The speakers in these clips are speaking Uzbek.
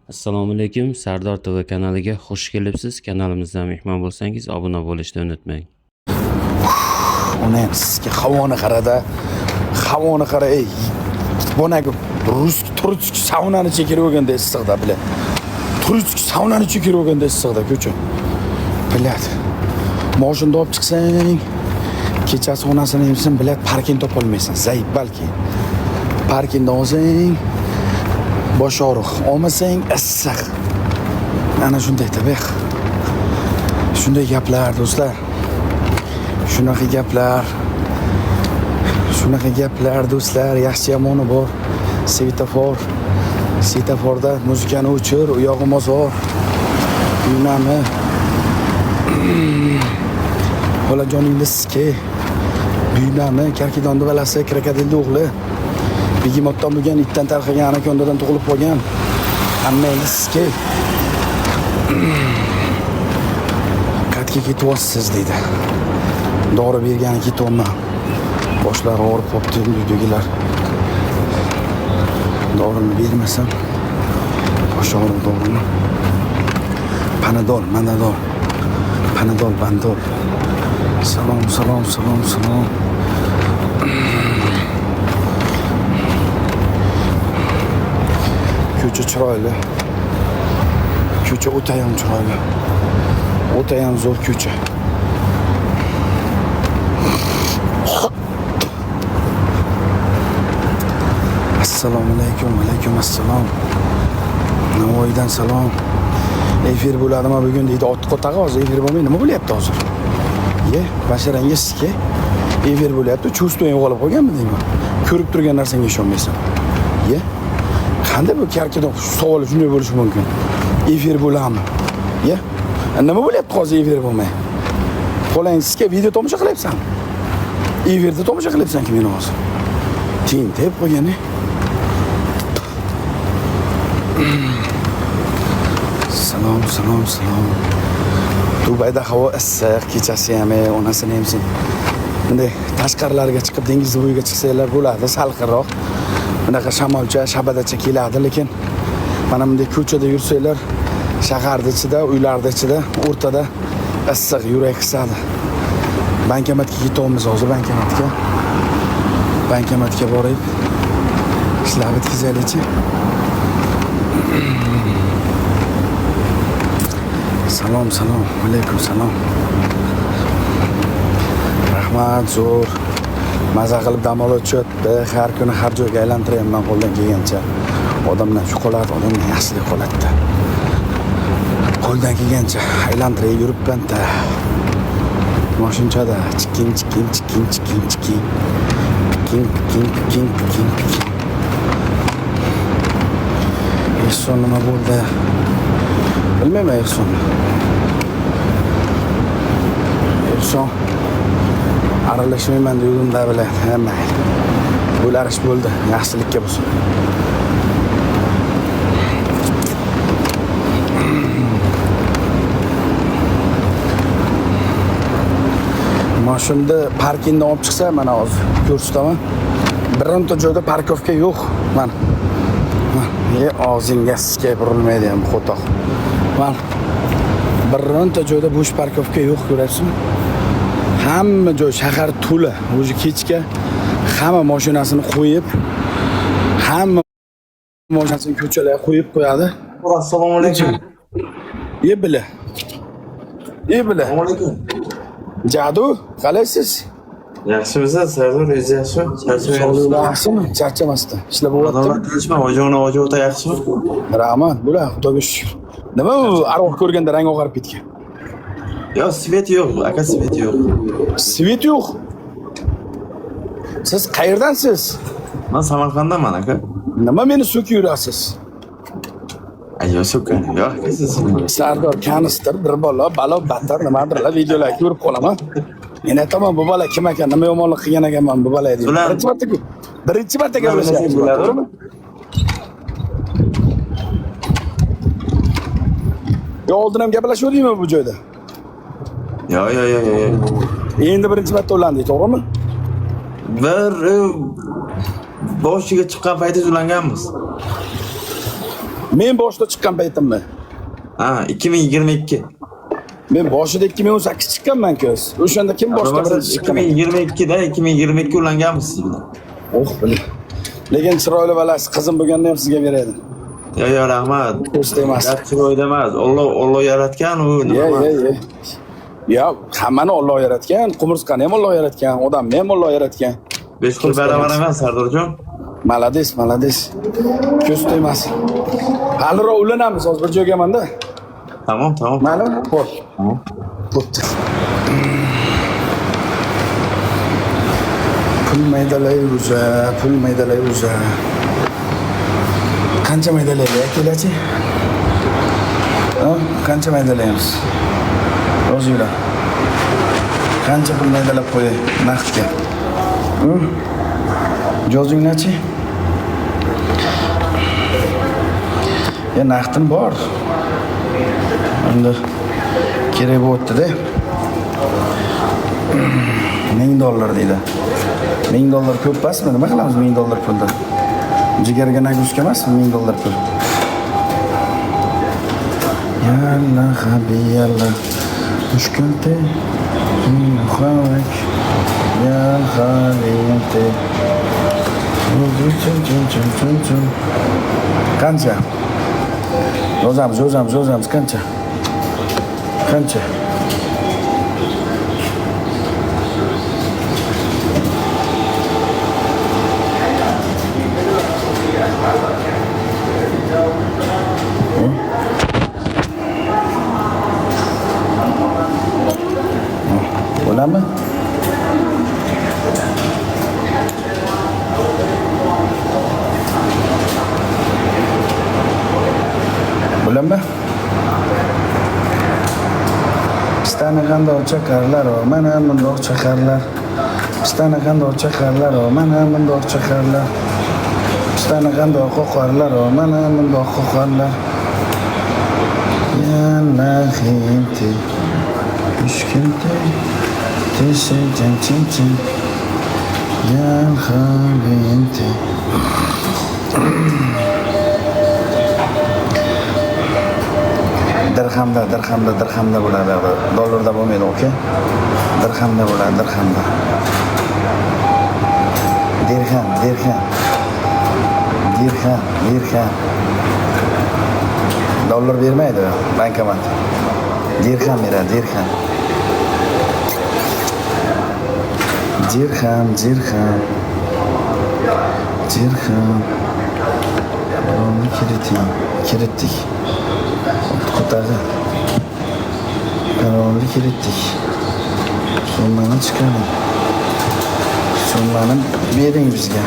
Assalomu alaykum, Sardor TV kanaliga xush kelibsiz. Kanalimizdan mehmon bo'lsangiz, obuna bo'lishni unutmang. Uni ham sizga havoni qarada, havoni qara, ey, bonagi rus турецкий saunani chekirib olganda issiqda, бля. Турецкий saunani chekirib olganda issiqda ko'cha. Блядь. Moshinda olib chiqsang, kechasi onasini emsin, блядь, parking topolmaysan. Zaib balki. Parkingda olsang, bosh og'riq, olmasang issiq. Ana shunday tabiq. Shunday gaplar, do'stlar. Shunaqa gaplar. Shunaqa gaplar, do'stlar, yaxshi yomoni bor. Svetofor. Svetoforda muzikani o'chir, u yog'i mozor. Yunami. Bolajoningni siske. Buyunami, karkidonni balasi, krokodilni o'g'li. Begemotdan bo'lgan, itdan tarqagan, anakondadan tug'ilib qolgan. Hammangni siske. Qatga ketyapsiz deydi. Dori bergani ketyapman. Boshlari og'rib qolibdi endi uydagilar. Dorini bermasam bosh og'riq dorini. Panadol, manadol. Panadol, bandol. Salom, salom, salom, salom. Ko'cha chiroyli. Ko'cha o'tayam chiroyli. O'tayam zo'r ko'cha. Assalomu alaykum, alaykum assalom. Navoiydan salom. Efir bo'ladimi bugun deydi. Ot qotag'i hozir efir bo'lmay nima bo'lyapti hozir? Ye, basharangga sizga efir bo'lyapti. Чувствуем yo'qolib qolganmi deyman. Ko'rib turgan narsangga ishonmaysan. Ye. Qanday bu karkidon savol shunday bo'lishi mumkin? Efir bo'ladimi? Ye. Nima bo'lyapti hozir efir bo'lmay? Qo'lang sizga video tomosha qilyapsan. Efirda tomosha qilyapsan-ki meni hozir. Tentib qo'ygan. Salom, salom, salom. Dubayda havo issiq, kechasi ham, onasini emsin. Bunday tashqarilarga chiqib, dengiz bo'yiga chiqsanglar bo'ladi, salqinroq. Bunaqa shamolcha, shabadacha keladi, lekin mana bunday ko'chada yursanglar, shaharda ichida, uylarda ichida, o'rtada issiq, yurak qisadi. Bankomatga ketyapmiz hozir, bankomatga. Bankomatga borib ishlab bitkazaylikchi. Salom, salom, alaykum salom. Rahmat, zo'r. Maza qilib dam olishyapti. Har kuni har joyga aylantiryapman qo'ldan kelgancha. Odamdan shu qoladi, odamdan yaxshilik qoladi. Qo'ldan kelgancha aylantirib yuribman-da. Moshinchada chikin chikin chikin chikin chikin. Pikin pikin pikin pikin pikin. Ehson nima bo'ldi? Bilmayman Ehsonni. Ehson aralashmayman deganimda bilan, ha mayli. Bo'lar ish bo'ldi, yaxshilikka bo'lsin. Mashinani parkingdan olib chiqsa, mana hozir ko'rsataman. Bironta joyda parkovka yo'q. Mana. Ye, og'zingga sizga burilmaydi ham qo'toq. Mana. Bironta joyda bo'sh parkovka yo'q, ko'ryapsizmi? Hamma joy shahar to'la. O'zi kechga hamma mashinasini qo'yib, hamma mashinasini ko'chalarga qo'yib qo'yadi. Assalomu alaykum. Ye bila. Ye bila. Assalomu alaykum. Jadu, qalaysiz? Yaxshimisiz, Sardor? O'zingiz yaxshimi? Sog'lig'ingiz yaxshimi? Charchamasdan. Ishlar bo'lyaptimi? Adolat tinchmi? Hojona, hoji ota yaxshimi? Rahmat, bular, Xudoga shukr. Nima u arvoh ko'rganda rang oqarib ketgan? Yo'q, svet yo'q, aka, svet yo'q. Svet yo'q. Siz qayerdansiz? Men Samarqanddanman, aka. Nima meni so'kib yurasiz? Ay, yo'q, so'kkanim yo'q, aka, siz. Sardor kanistir, bir bola, balo battar nimadirlar videolar ko'rib qolaman. Men aytaman, bu bola kim ekan, nima yomonlik qilgan ekanman bu bola deyman. Birinchi marta gaplashyapmiz, to'g'rimi? Yo, oldin ham gaplashuvdingmi bu joyda? Yo'q, yo'q, yo'q, yo'q. Endi birinchi marta ulandik, to'g'rimi? Bir boshiga chiqqan paytingiz ulanganmiz. Men boshida chiqqan paytimmi? Ha, 2022. Men boshida 2018 chiqqanman-ku. O'shanda kim boshida birinchi chiqqan? 2022da 2022 ulanganmisiz siz bilan? Oh, biling. Lekin chiroyli balasi qizim bo'lganda ham sizga beraydim. Yo, yo, rahmat. Ko'z tegmasin. Gap chiroyda emas. Alloh yaratgan u nima Ye, emas. ye, ye. Ya, hammani Alloh yaratgan, qumursqani ham Alloh yaratgan, odamni ham Alloh yaratgan. Besh qo'l barobar emas, Sardorjon. Молодец, молодец. Ko'z tegmasin. Haliroq ulanamiz, hozir bir joygamanda. Tamom, tamom. Mayli? Xo'p. Tamom. Bo'pti. Pul maydalayversa, pul maydalayversa. Qancha maydalaylik, akalarchi? Ha? Qancha maydalaymiz? Yozinglar. Qancha pul maydalab qo'yay naqdga? Hı? Yozinglarchi. Ya naqdim bor. Endi kerak bo'lyapti-da. $1000 deydi. $1000 ko'p emasmi? Nima qilamiz $1000 pulda? Jigarga нагрузка emasmi $1000 pul? Yalla habi yalla. Mushkulti muhavak ya haliyati. Qancha? Yozamiz, yozamiz, yozamiz. Qancha? Qancha? Bo'ladimi? Bo'ladimi? Pistani qandoq chaqarlar, mana bundoq chaqarlar. Pistani qandoq chaqarlar, mana bundoq chaqarlar. Pistani qandoq qoqarlar, mana bundoq qoqarlar. Yalla xinti. Mushkulti. Tisi chin chin chin. Ya xabinti. Dirhamda, dirhamda, dirhamda bo'ladi. Dollarda bo'lmaydi, okey? Dirhamda bo'ladi, dirhamda. Dirham, dirham. Dirham, dirham. Dollar bermaydi bankomat. Dirham beradi, dirham. Dirham, dirham. Dirham. Parolni kiriting. Kiritdik. Ko'tag'i. Parolni kiritdik. Summani chiqaring. Summani bering bizga.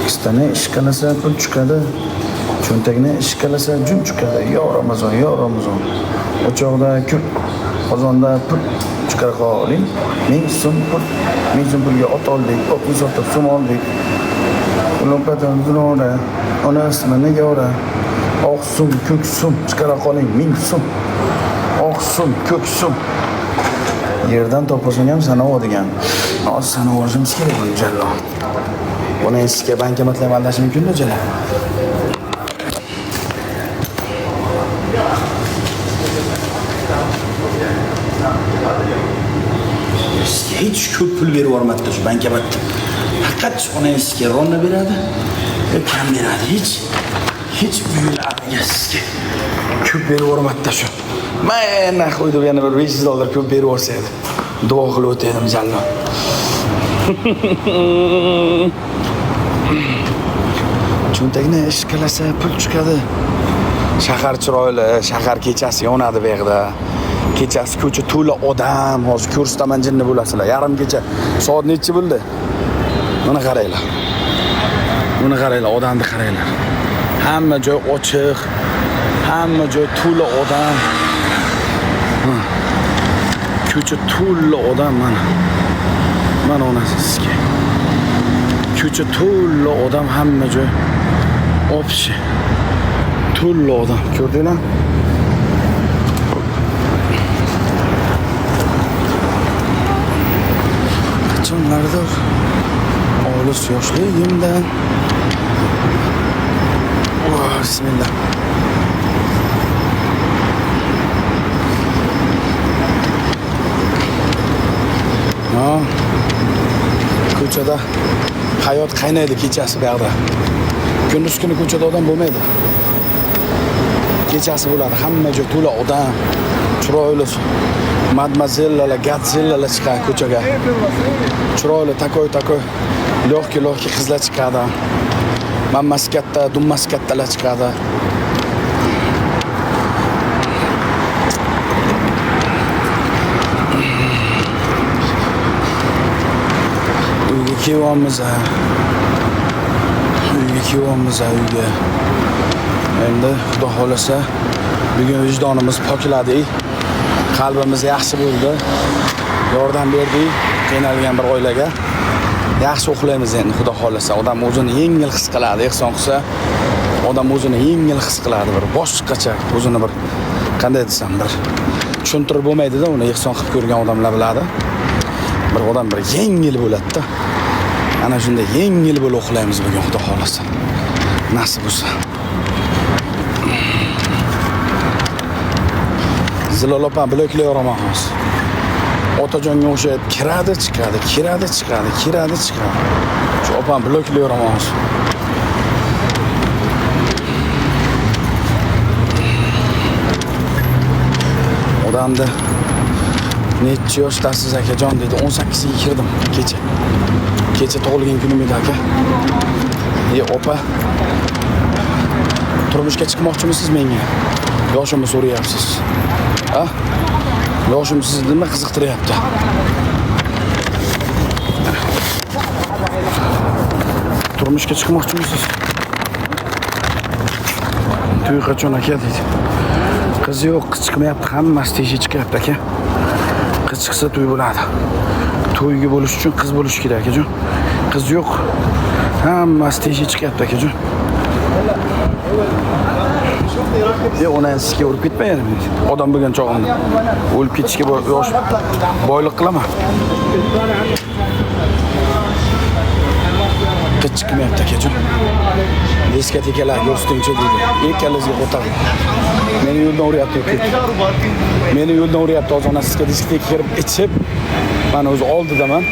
Kistani ish qilsa pul chiqadi. Cho'ntagini ish qilsa jun chiqadi. Yo Ramazon, yo Ramazon. O'choqda kul, qozonda pul chiqara qoling. 1000 so'm pul, 1000 so'm pulga ot oldik, otni sotib so'm oldik. Ulug'batan Zulora, ona ismi Nigora. Oq so'm, ko'k so'm chiqara qoling, 1000 so'm. Oq so'm, ko'k so'm. Yerdan topasang ham sanab degan. Hozir sanab olishimiz kerak buni jallo. Buni eskiga bankomatlar ham aldash mumkin-da jallo. Hech ko'p pul berib yubormadi shu bankomatda. Faqat ona eskiga ronna beradi, kam beradi. Hech buyiladiga sizga ko'p berib yubormadi shu. Mana qo'ydi yana bir $500 ko'p berib yuborsa edi. Duo qilib o'taydim jallo. Cho'ntagini ish qilasa pul chiqadi. Shahar chiroyli, shahar kechasi yonadi bu yerda. Kechasi ko'cha to'la odam, hozir ko'rsataman jinni bo'lasizlar. Yarim kecha. Soat nechi bo'ldi? Buni qaranglar. Buni qaranglar, odamni qaranglar. Hamma joy ochiq, hamma joy to'la odam. Ko'cha to'la odam mana. Mana onasi sizga. Ko'cha to'la odam, hamma joy obshi. To'la odam, ko'rdinglar? Qachonlardir olis yoshligimdan Bismillah. Ha. Ko'chada hayot qaynaydi kechasi bu yoqda. Kunduz kuni ko'chada odam bo'lmaydi. Kechasi bo'ladi, hamma joy to'la odam. Chiroyli madmazellalar, gazellalar chiqadi ko'chaga. Chiroyli takoy-takoy, log'ki-log'ki qizlar chiqadi. Mammasi katta, dummasi kattalar chiqadi. Uyga kelyapmiz. Uyga kelyapmiz, uyga. Endi Xudo xolasa bugun vijdonimiz pokladik. Qalbimiz yaxshi bo'ldi. Yordam berdik qiynalgan bir oilaga. Yaxshi uxlaymiz endi Xudo xolasa. Odam o'zini yengil his qiladi, ehson qilsa odam o'zini yengil his qiladi, bir boshqacha o'zini bir qanday desam bir tushuntirib bo'lmaydi-da, uni ehson qilib ko'rgan odamlar biladi. Bir odam bir yengil bo'ladi-da. Ana shunday yengil bo'lib uxlaymiz bugun Xudo xolasa. Nasib bo'lsa. Zilol opam bloklayveraman hozir. Otajonga o'xshaydi, kiradi, chiqadi, kiradi, chiqadi, kiradi, chiqadi. Shu opam bloklayveraman hozir. Odamda necha yoshdasiz akajon dedi, 18 ga kirdim kecha. Kecha tug'ilgan kunim edi aka. Opa, turmushga chiqmoqchimisiz menga? Yoshimni so'rayapsiz. Ha? Yoshim sizni nima qiziqtiryapti? Turmushga chiqmoqchimisiz? To'y qachon aka deydi. Qiz yo'q, qiz chiqmayapti, hammasi teshik chiqyapti aka. Qiz chiqsa to'y bo'ladi. To'yga bo'lish uchun qiz bo'lishi kerak akajon. Qiz yo'q, hammasi teshik chiqyapti akajon. Onangizga urib ketmang. Odam bo'lgan chog'imda o'lib ketishga yosh boylik qilaman. Qiz chiqmayapti akajon. Diskotekalar ko'rsatingchi deydi. Ikkalangizga qo'taq. Meni yo'ldan uryapti. Meni yo'ldan uryapti. Hozir onasizga diskotekaga kirib ichib, mana o'zi oldidaman.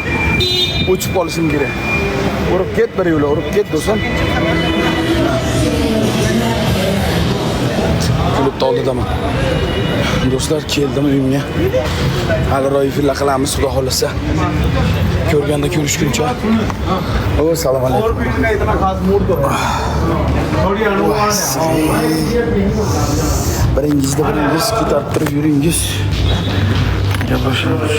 O'chib qolishim kerak. Urib ket bir yo'la, urib ket do'stim. Klubda oldidaman. Do'stlar, keldim uyimga. Hali ro'yfilla qilamiz, Xudo xolasa. Ko'rganda ko'rishguncha. O, assalomu alaykum. Biringizda biringiz ko'tarib turib yuringiz. Gaplashamiz.